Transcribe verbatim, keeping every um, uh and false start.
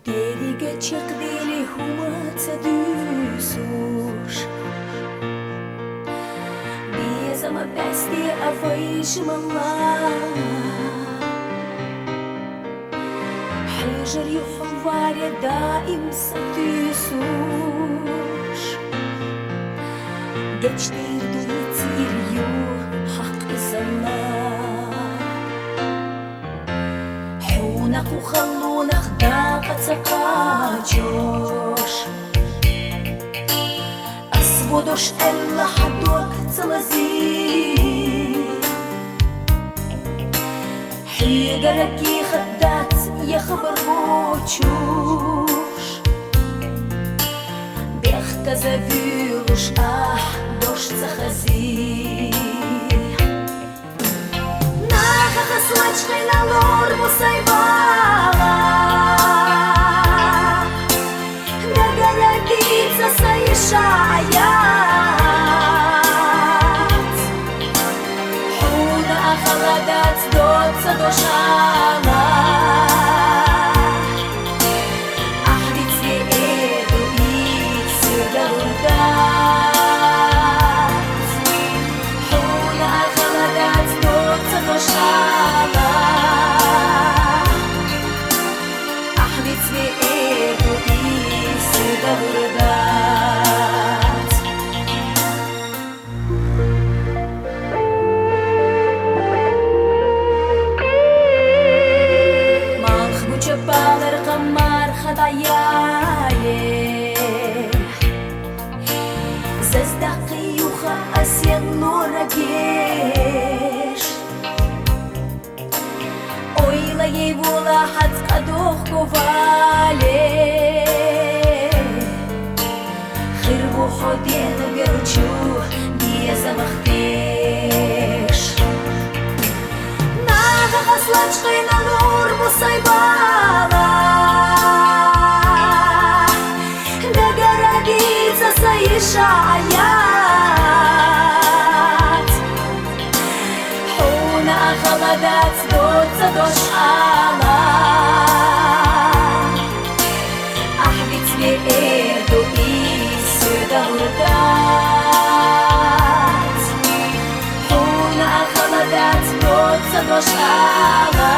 Дерригэ чакхдали хӀумаца дуьсуш, безам бӀаьсте а вайшимала. Хьежар ю хьо варе даим сатуьйсуш, гечдер дуй цӀер ю хьакъ изала. Хьуна кху халонах дакъа ца кхачош, ас водош аьлла хьа дог ца лази. Хьуьгара кехат дац я хабар гочуш, бехказа вуьйлуш ахь дош ца хази. Нахаха соцкъайна лорбу сай бала, дагара дица сай шаяц. Хьуна ахала дац доцца дошала, ахь вицве эру и сирдалурдац. Хьуна ахала дац доцца дошала, ахь вицве эру и сирдалурдац. Малх гуча балар къамар хатаяе, заз даккхи юха асен нора геш. Ойла ей вола хьац къадохко вале, хир ву хьо ден велчу безамах деш. Нагахь ас лачкъина лур бу сай бала, дагара дица сай шаяц. Хьуна ахала дац доцца дошала, ахь вицве эру и сирдалурдац. Хьуна ахала дац доцца дошала,